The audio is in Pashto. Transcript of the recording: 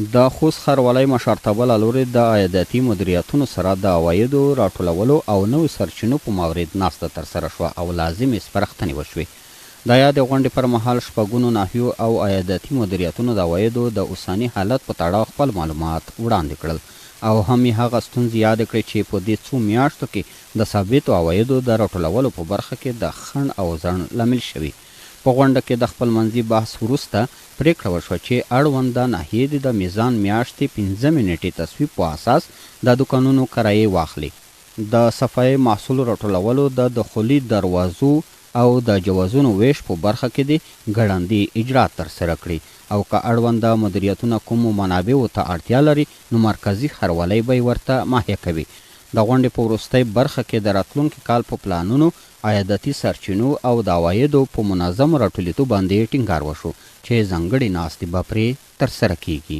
د خوست ښاروالۍ مشرتابه له لورې د عایداتي مدیریتونو سره د عوایدو راټولولو او نویو سرچینو په مورد ناسته ترسره شوه او لازمې سپارښتنې وشوې. د یادې غونډې پر مهال شپږونو ناحیو او عایداتي مدیریتونو د عوایدو د اوسني حالت په تړاو خپل معلومات وړاندې کړل او هم یې هغه ستونزې یادې کړې چې په دې څو میاشتو کې د ثابتو عوایدو د راټولولو په برخه کې د خنډ او ځنډ لامل شوي. په غونډه کې د خپلمنځي بحث وروسته پرېکړه وشوه چې اړونده ناحیې دې د میزان میاشتې پنځمې نېټې تصویب په اساس د دوکانونو کرایې واخلي، د صفایۍ محصول راټولولو، د دخولي دروازو او د جوازونو وېش په برخه کې دې ګړندي اجرات ترسره کړي او که اړونده مدیریتونه کومو منابعو ته اړتیا لري نو مرکزي ښاروالۍ به یې ورته مهیا کوي. د غونډې په وروستۍ برخه کې د راتلونکي کال په پلانونو، عایداتي سرچینو او د عوایدو په منظم راټولېدو باندې ټینګار وشو چې ځانګړې ناستې به پرې ترسره کېږي.